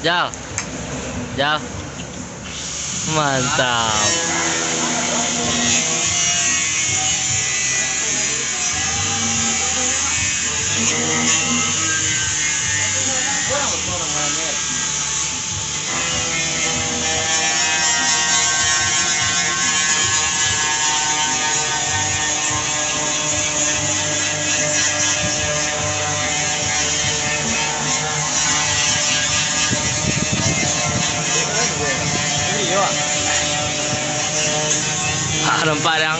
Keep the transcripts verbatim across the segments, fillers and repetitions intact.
Jal. Jal. Mantap. Ah, nampak dang.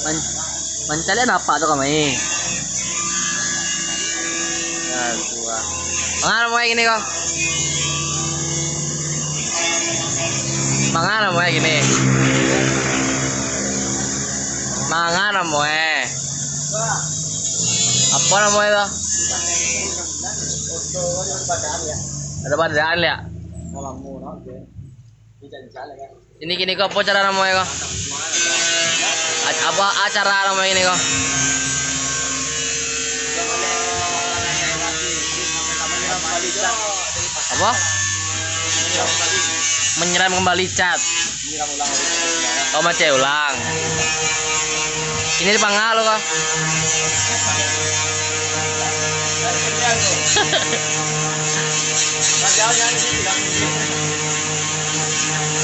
Man-, mancaliak apak tu kami. Ya, tua. Manga namonyo kini ko? Manga namonyo kini? Manga namonyo? Apo namonyo tu? Ado padaan, ya? Ini kini ko apo acara namonyo ko? A-, apo acara namonyo kini ko? Apo? Menyiram kembali cat. Oh, macet ulang. Ini di pangalo ko.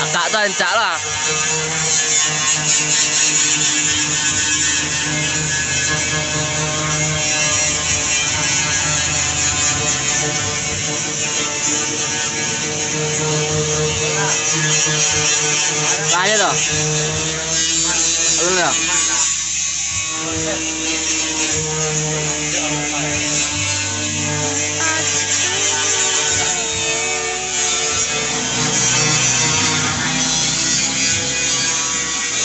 Akak tu rancak lah. Lah, yo tu. Alun lah.